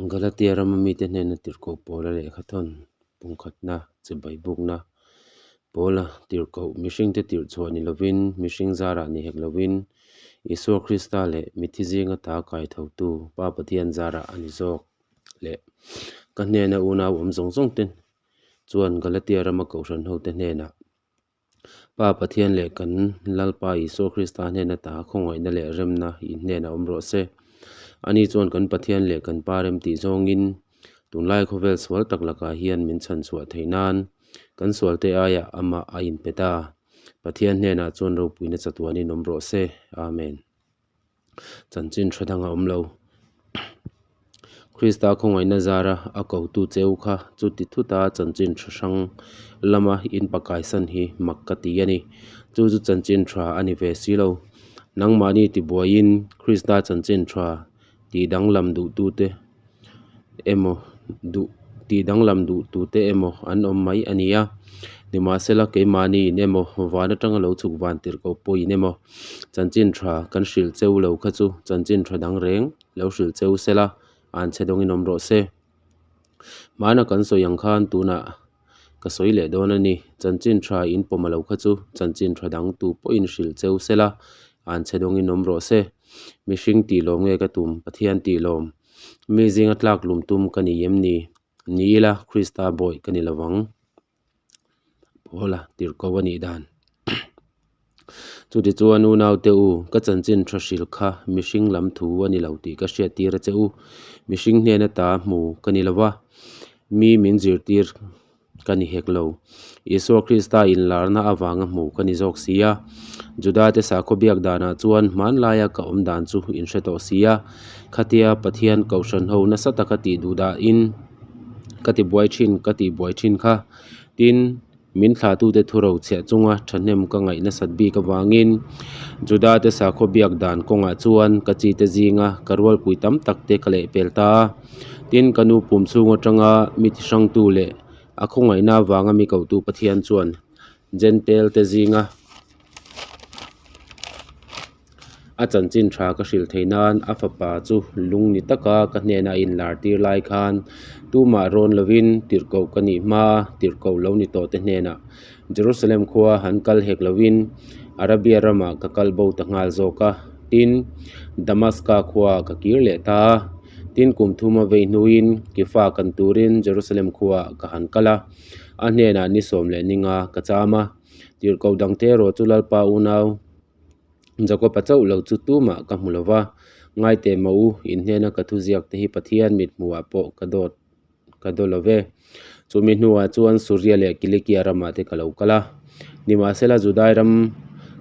Galatia rama mite hnena tirhkoh Paula lehkha thawn pumkhatna chibai bukna Paula tirhkoh mihringte tirh chhuah ni lovin, mihring zarah ni hek lovin, Isua Krista leh mithi zinga ta kai thotu Pa Pathian zarah a ni zawk leh ka hnena unau awm zawng zawng te chuan Galatia rama kohhran hote hnenah Pa Pathian leh kan Lalpa Isua Krista hnena ta khawngaihna leh remna in hnenah awm rawh se. Ani chuan kan Pathian leh kan Pa rem tih zawngin tunlai khawvel sual tak lakah hian min chhan chhuah theih nan kan sualte aiah amah a inpe ta. Pathian hnenah chuan ropuina chatuanin awm rawh se. Amen. Chanchin tha dang a awm lo. Krista khawngaihna zara a kotu cheu kha chuti thuta chanchin tha hrang lama in pakaisan hi mak ka ti a ni. Chu chu chanchin tha a ni ve si lo. Nangmahni tibuaiin Krista chanchin tha tih danglam duhtute emaw duh tih danglam duh tute emaw an awm mai a ni a. Nimahsela keimahni in emaw van atanga lo chhuk van tirh koh pawh in emaw chanchin tha kan hrilh cheu lo kha chu chanchin tha dang reng lo hrilh cheu sela an chhe dawngin awm rawh se. Hmana kan sawi ang khan tunah ka sawi leh dawn a ni. Chanchin tha in pawm a lo kha chu chanchin tha dang tu pawhin hrilh cheu sela an chhe dawngin awm rawh se. Mihring tih lawm nge ka tum? Pathian tih lawm. Mi zinga tlak lum tum ka ni em ni? Ni ila Krista bawih ka ni lovang. Paula tirhko a nih dan. Chutichuan unaute u, ka chanchin tha hrilh kha mihring lam thu a ni lo tih ka hriat tir a che u. Mihring hnena ta hmu ka ni lo va, mi min zirtir ka ni hek lo. Isua Krista inlarna avanga hmu ka ni zawk si a. Judate sakhaw biak danah chuan hmanlaia ka awm dan chu in hre tawh si a. Khatia Pathian kohhran ho nasa taka tih duh dahin ka ti buai thin ka tih buai thin kha. Tin, min thlahtute thu rochhiah chunga thahnem ka ngaih nasat bik avangin Judate sakhaw biak dan kawngah chuan ka chite zinga ka rualpui tam tak te ka lehpel ta a. Tin, ka nu pum chhung atanga mi ti hrangtu leh a khawngaihna avanga mi kotu Pathian chuan Jentail te zinga A chanchin tha ka hrilh theih nan a fapa chu lung ni taka ka hnenah a inlar tir lai khan tumah rawn lovin tirhkoh ka nih hma tirhkoh lo ni tawh te hnenah Jerusalem khua han kal hek lovin Arabia ramah ka kal bo ta nghal zawk a, tin, Damaska khua ka kir leh ta a, tin kum thum a vei hnuin Kifa kan turin Jerusalem khuaah ka han kal a, a hnenah ni 11 ka cham a, tirhkoh dangte erawh chu Lalpa unau. Jakob-a chauh lo chu tumah ka hmu lo va, Ngaiteh mah u, in hnena ka thuziak te hi Pathian mit hmuhah pawh ka dawt ka daw lo ve. Chumi hnuah chuan Suria leh Kilikia ramah te ka lo kal a. Nimahsela Judai ram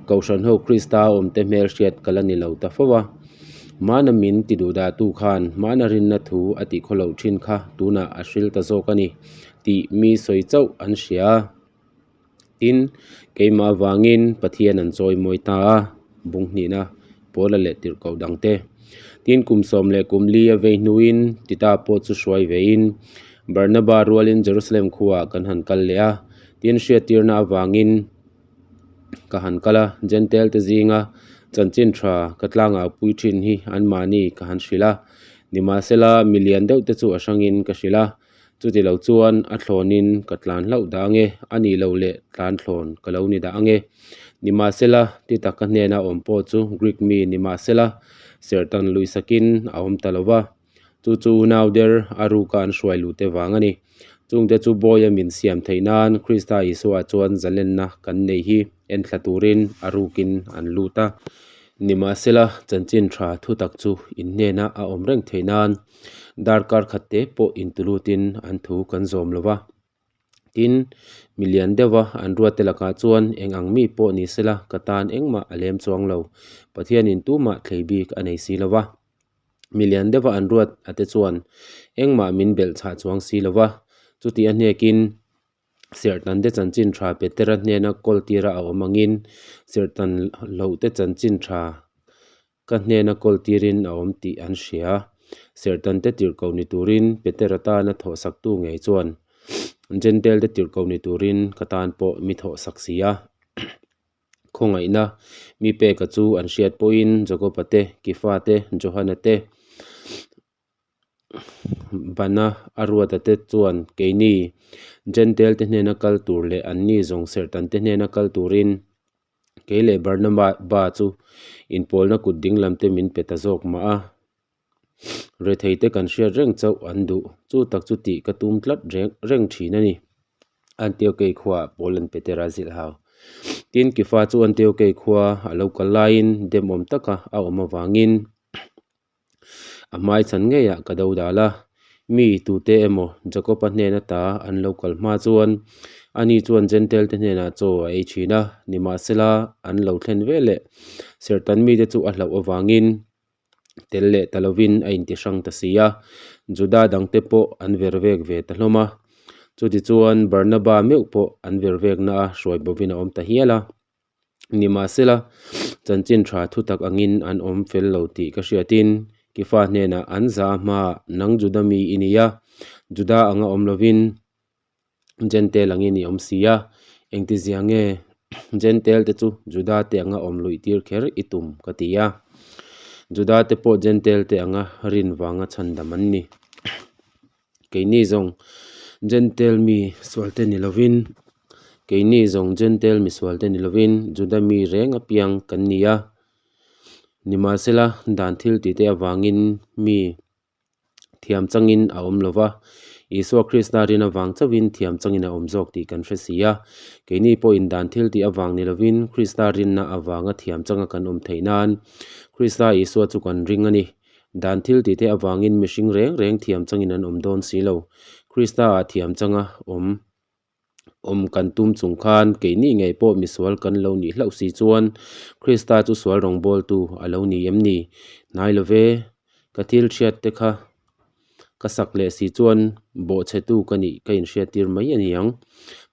Kohhran ho Krista awmte hmelhriat ka la ni lo ta fo a. Hmana min ti duhdahtu khan hmana rinna thu a tih khawloh thin kha tunah a hril ta zawk a ni tih mi sawi chauh an hria. Tin, keimah avangin Pathian an chawi mawi ta a, bung hnihna Paula leh tirhkoh dangte. Tin, kum 14 a vei hnuin Tita pawh chu hruai vein Barnaba rualin Jerusalem khuaah kan han kal leh a. Tin, hriattirna avangin ka han kal a, Jentail te zinga chanchin tha ka tlangah pui thin hi anmahni ka han hrilh a. Nimahsela, milian deuh te chu a hrangin ka hrilh a. Chuti lo chuan a thlawnin ka tlan hlauh dah ange, a nih loh leh tlan thlawn ka lo ni dah ange. Nimahsela, ti taka hnena awm pawh chu Greek mi nimahsela, serhtan luihsakin a awm ta lo va. Chu chu unau der a ruka an hruai luh te vang a ni. Chungte chu bawia min siam theih nan Krista Isua chuan zalenna kan nei hi enthla turin a rukin an lut a. Nimahsela, chanchin tha thutak chu in hnena a awm reng theih nan Darkar khat te pawh intulutin an thu kan zawm lo va. Tin, mi lian deuha an ruatte lakah chuan eng ang mi pawh ni sela ka tan engmah a lem chuang lo. Pathianin tumah thlei bik a nei si lo va. Mi lian deuha an ruat a te chuan engmah min belh chhah chuang si lo va. Chuti a hnekin Serhtan te chanchin tha Petera hnena kawl tira a awm angin serhtan loh te chanchin tha Ka hnena kawl tirin a awm tih an hria. Serhtan te tirhkoh ni turin Petera tana thawhsaktu ngei chuan Jentail te tirhkoh ni turin ka tan pawh mi thawhsak si a. Khawngaihna mi peka chu an hriat pawhin Jakoba te, Kifa te, Johana te, bana a ruata te chuan keini Jentail te hnena kal tur leh anni zawng serhtan te hnena kal turin kei leh Barnaba chu inpawlna kut dinglam te min pe ta zawk mah a. Retheite kan hriat reng chauh an duh. Chu tak chu tih ka tum tlat reng reng thin a ni. Antiokei khuaah Paul an Petera zilh hau. Tin, Kifa chu Antiokei khua a lo kal laiin demawm taka a awm avangin a hmaichhan ngeiah ka do dal a. Mi tute emaw Jakoba hnen ata an lo kal hma chuan ani chuan Jentail te hnenah chaw a ei thin a, nimahsela an lo thlen veleh serhtan mite chu a hlauh avangin tel leh ta lovin a intihrang ta si a, Juda dangte pawh an ver vek ve ta hlawm a. Chutichuan Barnaba meuh pawh an ver vekna a hruai bovin a awm ta hial a. Nimahsela, chanchin tha thutak angin an awm fel lo tih ka hriatin Kifa hnenah an za hmaah nang Juda mi i ni a, Juda anga awm lovin Jentail angin i awm si a, engtizia nge Jentail te chu Juda te anga awm luih tir kher i tum ka ti a. Juda te pawh Jentail te anga rin vanga chhandam an ni. Keini zawng Jentail mi sual te ni lovin, keini zawng Jentail mi sual te ni lovin Juda mi reng apiang kan ni a. Nimahsela, dan thil tih te avangin mi thiam changin a awm lo va, Isua Krista rin avang chauhin thiam changin a awm zawk tih kan hre si a. Keini pawhin dan thil tih avang ni lovin Krista rinna avanga thiam changa kan awm theih nan Krista Isua chu kan ring a ni. Dan thil tihte avangin mihring reng reng thiam changin an awm dawn si lo. Krista-ah thiam changa awm. Awm kan tum chung khan keini ngei pawh misual kan lo nih hlauh si chuan Krista chu sual rawngbawltu a lo ni em ni? Hnai lo ve, ka thil hriat te kha ka sak leh si chuan bawhchhetu ka nih ka inhriattir mai a ni ang.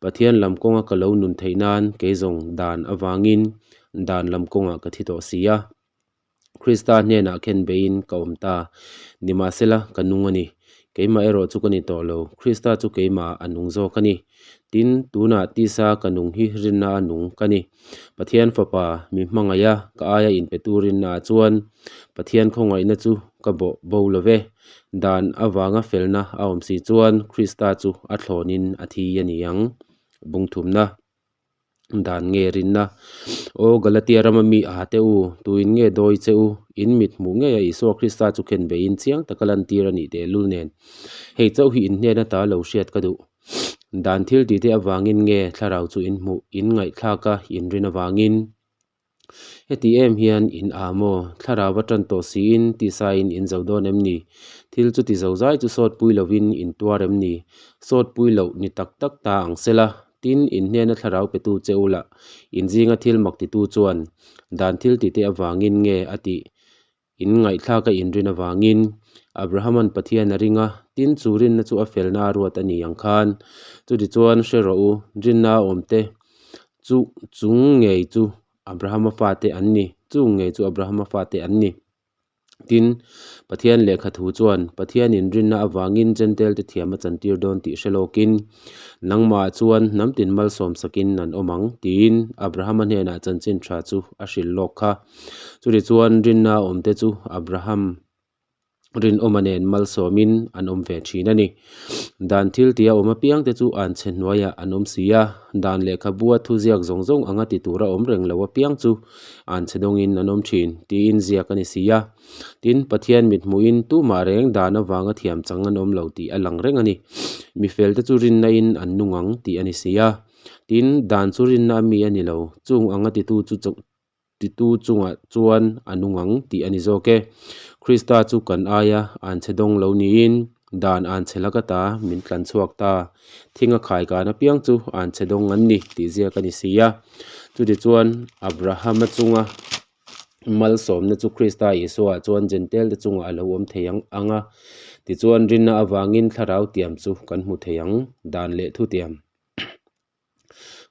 Pathian lam kawnga ka lo nun theih nan kei zawng dan avangin dan lam kawngah ka thi tawh si a. Krista hnenah khen beiin ka awm ta. Nimahsela, ka nung a ni. Keimah erawh chu ka ni tawh lo. Krista chu keimah a nung zawk a ni. Tin, tunah tisa ka nung hi rinna a nung ka ni. Pathian Fapa, mi hmangaih a, ka aia inpetu rinnaah chuan Pathian khawngaihna chu ka bawh bo lo ve. Dan avanga felna a awm si chuan Krista chu a thlawnin a thi a ni ang. Bungthumna. Dan nge rinna? Aw Galatia rama mi a te u, tuin nge dawi che u? In mit hmuh ngei a Isua Krista chu khen beiin chiang taka lantir a nih tehlul nen. Hei chauh hi in hnen ata lo hriat ka duh. Dan thil tihte avangin nge thlarau chu in hmuh, in ngaihthlak a, in rin avangin? Heti em hian in a maw? Thlarau a tan tawh siin tisaiin in zo dawn em ni? Thil chuti zozai chu sawtpui lovin in tuar em ni? Sawtpui loh ni tak tak ta ang sela, tin in hnena thlarau petu che u lah in zinga thil mak titu chuan dan thil tite avangin nge a tih In ngaihthlak a inrin avangin Abrahama'n Pathian a ring a, tin chu rinna chu a felna a ruat a ni ang khan. Chutichuan hre rawh u, rinna a awmte chu chung ngei chu Abrahama fate an ni, chung ngei chu Abrahama fate an ni. Tin, Pathian lehkha thu chuan Pathianin rinna avangin Jentail-te thiam a chantir dawn tih hre lawkin, Nangmahah chuan hnam tin malsawm sakin an awm ang, tiin Abrahama hnenah chanchin tha chu a hrilh lawk kha. Chutichuan rinna a awmte chu Abraham rinawma nen malsawmin an awm ve thin a ni. Dan thil tia awm apiangte chu an chhe hnuaiah an awm si a, dan lehkhabua thuziak zawng zawng anga ti tura awm reng lo apiang chu an chhe dawngin an awm thin tiin ziak a ni si a. Tin, Pathian mithmuhin tumah reng dan avanga thiam chang an awm lo tih a lang reng a ni. Mi felte chu rinnain an nung ang tih a ni si a. Tin, dan chu rinna a mi a ni lo, chung anga titu chu titu chungah chuan a nung ang tih a ni zawk e. Krista chu kan aia an chhe dawng lo niin dan an chhe lak ata min tlan chhuak ta. Thing a khai kan apiang chu an chhe dawng an ni tih ziak a ni si a. Chutichuan Abrahama chunga malsawmna chu Krista Isua chuan Jentail te chungah a lo awm thei ang ang a. Tichuan rinna avangin thlarau tiam chu kan hmu thei ang dan leh thutiam.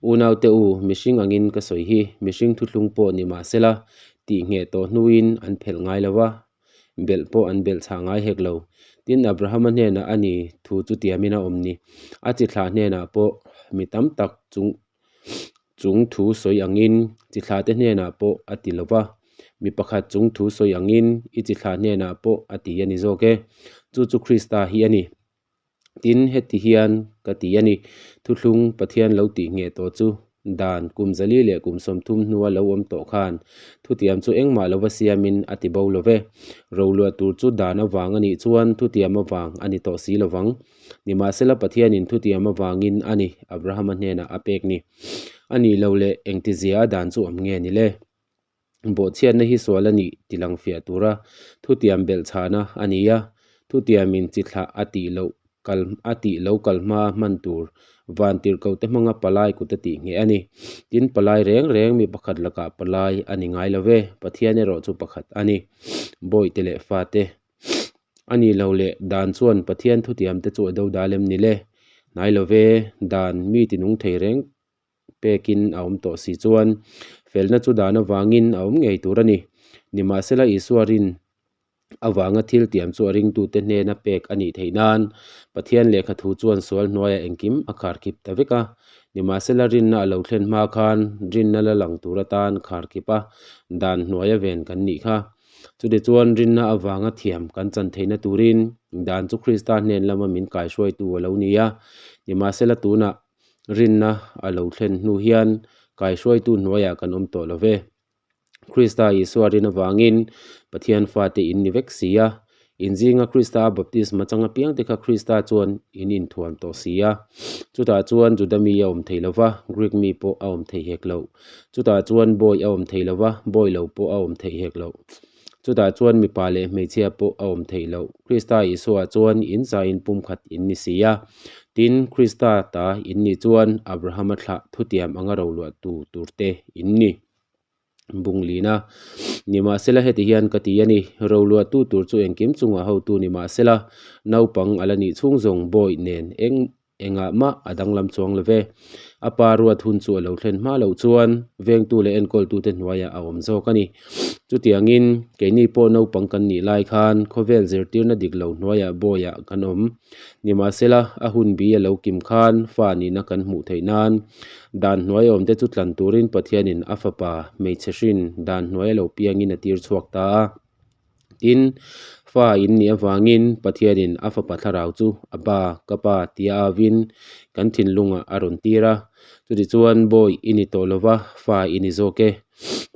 Unaute u, mihring angin ka sawi hi, mihring thuthlung pawh ni mah sela, tih ngheh tawh hnuin an phelh ngai lo va, belh pawh an belh chhah ngai hek lo. Tin, Abrahama hnenah a ni thu chu tiamin a awm ni. A chi thlah hnenah pawh mi tam tak chung chung thu sawi angin chi thlahte hnenah pawh a ti lo va. Mi pakhat chung thu sawi angin i chi thlah hnenah pawh a ti a ni zawk e. Chu chu Krista hi a ni. Tin, heti hian ka ti a ni, Thuthlung Pathian lo tih ngheh tawh chu dan kum 400 leh kum 30 hnua lo awm tawh khan thutiam chu engmah lova siamin a ti bo lo ve. Roluah tur chu dan avang a nih chuan thutiam avang a ni tawh si lovang. Nimahsela Pathianin thutiam avangin a ni Abrahama hnenah a pek ni. A nih loh leh engtizia a dan chu awm nge ni le? Bawhchhiatna hi sual a nih ti lang fiah tura thutiam belh chhahna a ni a, thutiamin chi thlah a tih loh kal a tih lo kal hma hman tur van tirhkohte hmanga palai kut a tih ngheh a ni. Tin, palai reng reng mi pakhat lakah palai a ni ngai lo ve, Pathian erawh chu pakhat a ni. Bawihte leh fate a nih loh leh dan chuan Pathian thutiamte chu a do dal em ni le? Hnai lo ve, dan mi tinung thei reng pekin a awm tawh si chuan felna chu dan avangin a awm ngei tur a ni. Nimahsela Isua rin avanga thil tiam chu a ringtute hnena pek a nih theih nan Pathian lehkha thu chuan sual hnuaiah engkim a kharkhip ta vek a. Nimahsela rinna a lo thlen hma khan rinna la lang tur atan kharkhip a dan hnuaia ven kan nih kha. Chutichuan rinna avanga thiam kan chan theihna turin dan chu Krista hnen lama min kaihruaitu a lo ni a. Nimahsela tunah Rinna a lo thlen hnu hian kaihruaitu hnuaiah kan awm tawh lo ve. Krista Isua rin avangin Pathian fate in ni vek si a. In zinga Krista a baptisma chang apiangte kha Krista chuan in inthuam tawh si a. Chutah chuan Juda mi a awm thei lo va, Greek mi pawh a awm thei hek lo. Chutah chuan bawi a awm thei lo va, bawi lo pawh a awm thei hek lo. Chutah chuan mipa leh hmeichhia pawh a awm theih loh. Krista Isuaah chuan in zain pumkhat in ni si a. Tin, Krista ta in nih chuan Abrahama thlah thutiam anga roluahtu turte in ni. Bunglina, Nimahsela heti hian ka ti a ni, roluahtu tur chu engkim chungah hotu ni mahsela, naupang a la nih chhung zawng bawi nen eng Engah mah a danglam chuang lo ve. A pa ruat hun chu a lo thlen hma loh chuan vengtu leh enkawltute hnuaiah a awm zawk a ni. Chutiangin, keini pawh naupang kan nih lai khan khawvel zirtirna dik lo hnuaiah bawiah kan awm. Nimahsela, a hun bi a lo kim khan fa nihna kan hmuh theih nan dan hnuai awmte chu tlan turin Pathianin a fapa hmeichhe hrin dan hnuai a lo piangin a tir chhuak ta a. Tin, fa in nih avangin Pathianin a fapa thlarau chu a pa, ka pa tia avin kan thinlungah a rawn tir a. Chutichuan bawi i ni tawh lova, fa i ni zawk e.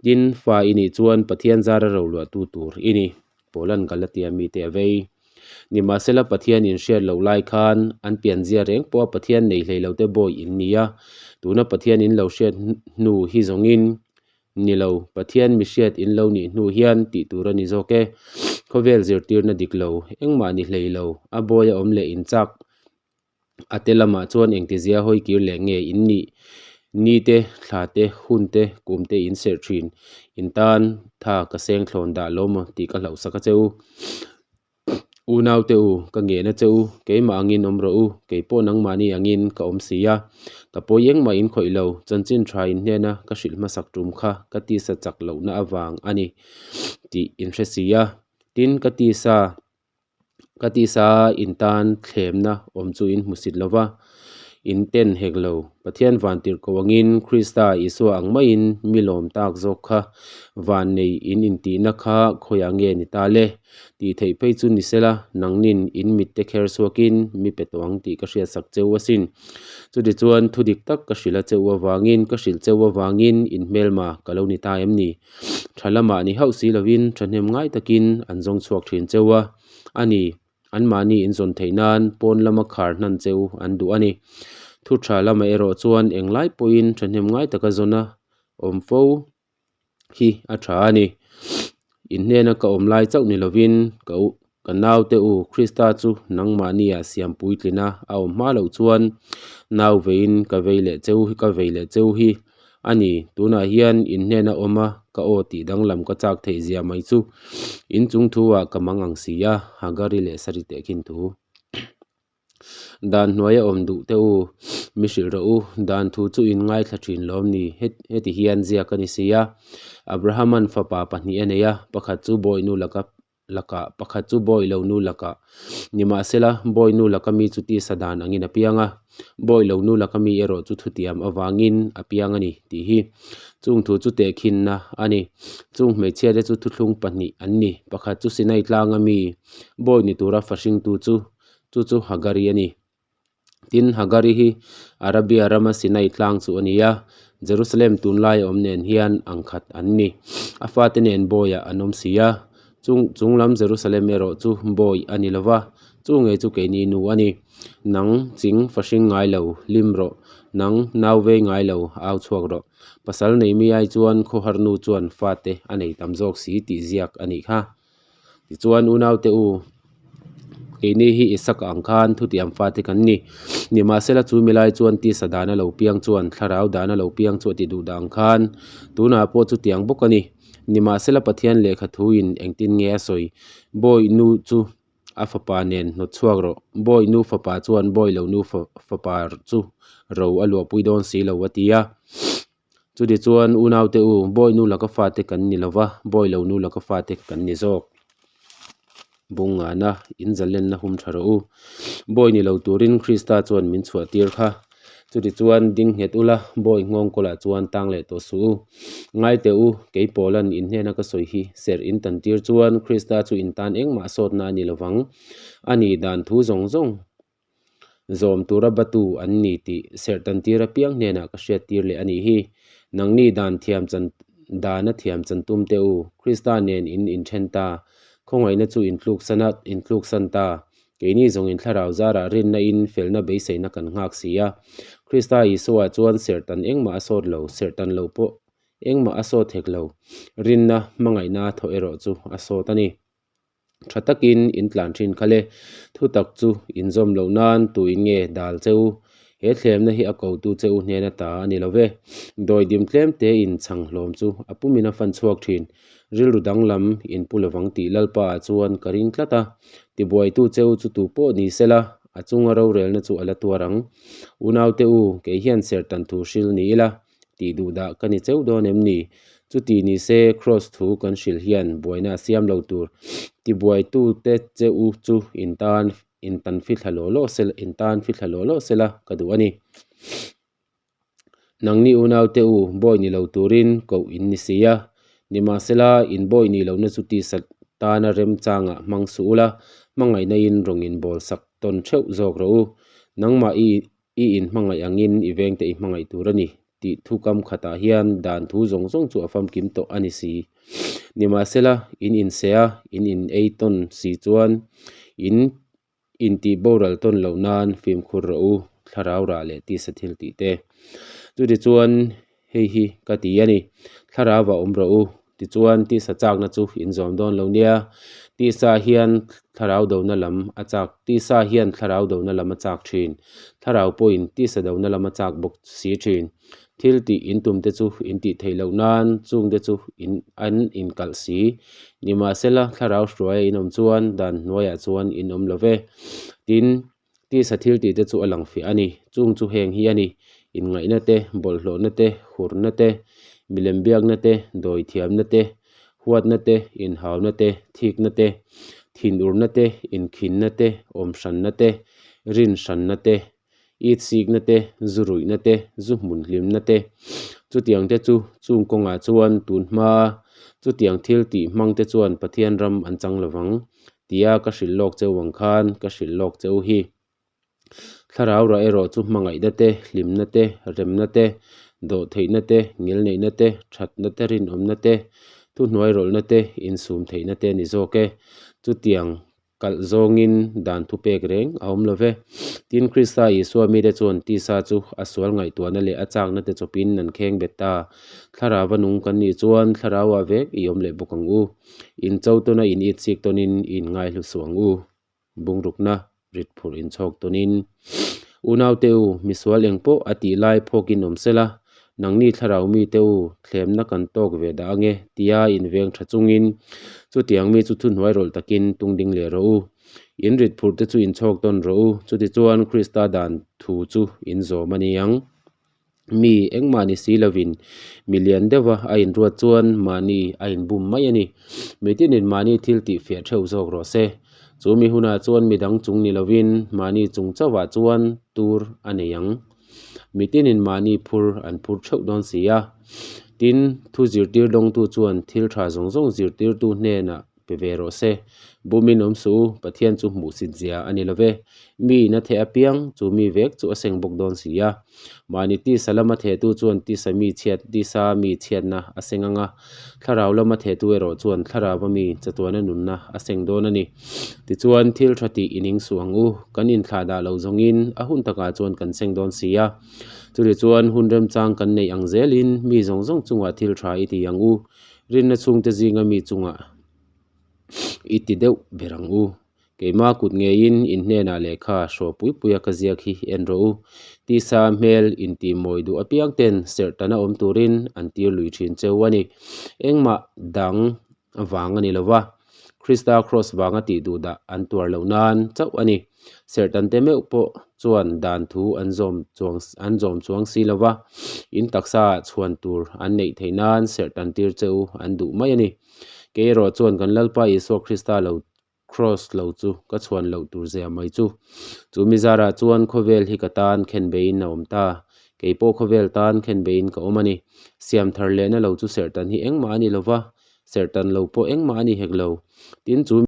Tin, fa i nih chuan Pathian zara roluahtu tur i ni. Paula'n Galatia mite a vei. Nimahsela Pathian inhriat loh lai khan an pianzia reng pawha Pathian nei hlei lote bawi in ni a. Tuna Pathian in lo hriat hnu hi zawngin Ni lo, Pathian mihriat in lo nih hnu hian tih tur a ni zawk e. Khawvel zirtirna dik lo, engmah ni hlei lo, a bawi a awm leh in chak. A te lamah chuan engtizia hawi kir leh nge in nih? Ni te, thla te, hun te, kum te in serh thin. In tan tha ka seng thlawn dah lo maw tih ka hlauhsak a che u. Unaute u, ka ngehna che u, keimah angin awm rawh u, kei pawh nangmahni angin ka awm si a, ka pawi engmah in khawih lo, chanchin tha in hnena ka hrilh hmasak tum kha ka tisa chak lohna avang a ni tih in hre si a, tin ka tisa ka tisa in tan thlemna awm chu in hmusit lo va. In ten hek lo. Pathian van tirh ko angin Krista Isua ang maiin mi lawm tak zawk kha van nei in intihna kha khawiah nge ni ta le? Tih theih phei chu ni sela, nangnin in mitte kher chhuakin mi pe tawh ang tih ka hriatsak cheu asin. Chutichuan thu dik tak ka hrilh a cheu avangin, ka hrilh cheu avangin in hmelma ka lo ni ta em ni? Tha lamah ni hauh si lovin thahnem ngai takin an zawng chhuak thin cheu a, a ni. Anmahni inzawn theih nan pawn lama khar hnan che u an duh a ni. Thu tha lamah erawh chuan englai pawhin thahnem ngai taka zawna awm fo hi a tha a ni. In hnena ka awm lai chauh ni lovin ka u ka naute u Krista chu nangmahnia siam puitlina a awm hma loh chuan nau veiin ka vei leh cheu ka vei leh cheu hi A ni, tunah hian in hnena awm a, ka aw tih danglam ka chak theih zia mai chu in chung thu ah ka mang ang si a, Hagari leh Sari tehkhin thu. Dan hnuaia awm duh teh u, mi hrilh rawh u, dan thu chu in ngaithla thin lawm ni, heti hian ziak a ni si a. Abrahama'n fapa pahnih a nei a, pakhat chu bawihnu laka. lakah, pakhat chu bawi lo nu lakah. Nimahsela, bawi nu laka mi chu tisa dan angin a piang a, bawi lo nu laka mi erawh chu thutiam avangin a piang a ni tih hi chung thu chu tehkhinna a ni. Chung hmeichhiate chu thuthlung pahnih an ni, pakhat chu Sinai tlanga mi bawi ni tura fahringtu chu, chu chu Hagari a ni. Tin, Hagari hi Arabia rama Sinai tlang chu a ni a, Jerusalem tunlai a awm nen hian ang khat an ni. A fate nen bawiah an awm si a, chung chunglam Jerusalem erawh chu bawi a ni lo va, chu ngei chu keini nu a ni. Nang ching fahring ngai lo, hlim rawh, nang nau vei ngai lo, au chhuak rawh. Pasal nei mi ai chuan khawhar nu chuan fate a nei tam zawk si tih ziak a nih kha. Tichuan unaute u, keini hi Isaka ang khan thutiam fate kan ni. Nimahsela chu milai chuan tisa dana lo piang chuan thlarau dana lo piang chu a ti duh dah ang khan tunah pawh chutiang bawk a ni. Nimahsela Pathian lehkha thuin engtin nge a sawi? Bawi nu chu a fapa nen hnawt chhuak rawh. Bawi nu fapa chuan bawi lo nu fapa chu ro a luahpui dawn si lo a ti a. Chuti chuan unaute u, bawi nu laka fate kan ni lova, bawi lo nu laka fate kan ni zawk. Bung ngana in zalenna hum tha rawh u. Bawi ni lo turin Krista chuan min chhuah tir kha. Chuti chuan ding nghet ula, bawi nghawng kawlah chuan tang leh tawh suh u. Ngai teh u, kei Paula'n in hnena ka sawi hi serh in tan tir chuan Krista chu in tan engmah sawtna a ni lovang. A ni dan thu zawng zawng. Zawm tura batu an ni tih serhtantir apiang hnenah ka hriattir leh a nih hi. Nangni dan thiam chan dana thiam chan tum teh u, Krista nen in inthen ta, khawngaihna chu intluksan a intluksan ta, keini zawngin thlarau zarah rinna in felna beiseina kan nghak si a. Krista Isua chuan serhtan engmah a sawt lo, serhtan lo pawh engmah a sawt hek lo, rinna hmangaihna thawh erawh chu a sawt a ni. Tha takin in tlan thin kha le. Thutak chu in zawm loh nan tuin nge dal che u? He thlemna hi a kotu che u hnen ata a ni lo ve. Dawidim tlem te in chhang hlawm chu a pumin a fan chhuak thin. Rilru danglam in pu lovang tih Lalpa ah chuan ka ring tlat a. Tibuaitu che u chu tu pawh ni sela, a chunga rorelna chu a la tuar ang. Unaute u, kei hian serhtan thu hril ni ila. Tih duh dah ka ni cheu dawn em ni? Chuti ni se Kraws thu kan hrilh hian buaina a siam lo tur. Tibuaitute che u chu in tan in tan fithla law law sela in tan fithla law law sela ka duh a ni. Nangni unaute u bawi ni lo turin koh in ni si a, nimahsela in bawi nih lohna chu tisa tana remchangah hmang suh ula, hmangaihna in rawng in bawl sak tawn theuh zawk rawh u. Nangmah i I inhmangaih angin i vengte i hmangaih tur a ni tih thu kam khatah hian dan thu zawng zawng chu a famkim tawh a ni si. Nimahsela, in inseh a, in in ei tawn si chuan in intih boral tawn loh nan fimkhur rawh u, thlarau rah leh tisa thil tih te. Chutichuan hei hi ka ti a ni, thlarau a awm rawh u, Tichuan, tisa chakna chu in zawm dawn lo nia. Tisa hian thlarau dona lam a chak, tisa hian thlarau dona lam a chak thin. Thlarau pawhin tisa dona lam a chak bawk si thin. Thil tih in tum te chu in tih theih loh nan chung te chu in an inkalh si. Nimahsela, thlarau hruaia in awm chuan dan hnuaiah chuan in awm lo ve. Tin, Tisa thil tih te chu a lang fiah a ni. Chung chu heng hi a ni, inngaihna te, bawlhhlawhna te, hurna te, milem biakna te, dawithiamna te, huatna te, inhauna te, thikna te, thinurna te, inkhinna te, awmhranna te, rinhranna te, itsikna te, zu ruihna te, zu hmun hlimna te. Chutiang te chu chung kawngah chuan tun hma chutiang thil tih hmang te chuan Pathian ram an chang lovang. Tia ka hrilh lawk cheu ang khan ka hrilh lawk cheu hi. Thlarau rah erawh chu hmangaihna te, hlimna te, remna te, dawhtheihna te, ngilneihna te, thatna te, rinawmna te, thuhnuairawlhna te, insum theihna te a ni zawk e. Chutiang kalh zawngin dan thupek reng a awm lo ve. Tin, Krista Isua mite chuan tisa chu a sual ngaihtuahna leh a chakna te chawpin an kheng bet ta. Thlarauva nung kan nih chuan thlarauah vek i awm leh bawk ang u. In cho tawna in it chik tawnin i in ngaihlu suh ang u. Bungrukna rit phurh in chhawk tawnin. Unaute u, misual eng pawh a tih lai phawkin awm sela, nangni thlarau mite u, thlemna kan tawk ve dah ange tia in veng tha chungin chutiang mi chu thuhnuai rawlh takin tung ding leh rawh u. In rit phurh te chu in chhawk tawn rawh u, chutichuan Krista dan thu chu in zawm a ni ang. Mi engmah ni si lovin mi lian deuha a inruat chuan mahni a inbum mai a ni. Mi tinin mahni thil tih fiah theuh zawk rawh se. Chu mi hunah chuan mi dang chung ni lovin mahni chung chauhah chuan tur a nei ang. Mi tinin mahni phur an phur theuh dawn si a. Tin, thu zirtir dawngtu chuan thil tha zawng zawng zirtirtu hnenah pe ve rawh se. Bumin awm suh u, Pathian chu hmuhsit zia a ni lo ve. Miin a theh apiang, chu mi vek chu a seng bawk dawn si a. Mahni tisa lama thehtu chuan tisa mi chhiat, tisa mi chhiatna a seng ang a, thlarau lama thehtu erawh chuan thlarau a mi chatuana nunna a seng dawn a ni. Tichuan, thil tha tih i ning suh ang u, kan inthlah dah lo zawngin a hun takah chuan kan seng dawn si a. Chutichuan, hun remchang kan neih ang zelin mi zawng zawng chungah thil tha i ti ang u. Rinna chhungte zinga mi chungah i ti deuh ber ang u. Keimah kut ngeiin in hnenah lehkha hraw pui puia ka ziak hi en rawh u. Tisa hmel intihmawi duh apiang ten serhtana awm turin an tir lui thin cheu a ni. Engmah dang vang a ni lo va, Krista kraws vanga tih duh dah an tuar loh nan chauh a ni. Serhtante meuh pawh chuan dan thu an zawm chuang an zawm chuang si lo va, in taksa ah chhuan tur an neih theih nan serhtan tir che u an duh mai a ni. Kei erawh chuan kan Lalpa Isua Krista lo Kraws lo chu ka chhuan loh tur zia mai chu. Chu mi zarah chuan khawvel hi ka tan khen beiin a awm ta. Kei pawh khawvel tan khen beiin ka awm a ni. Siam thar lehna lo chu serhtan hi engmah a ni lo va, serhtan lo pawh engmah a ni hek lo. Tin chu.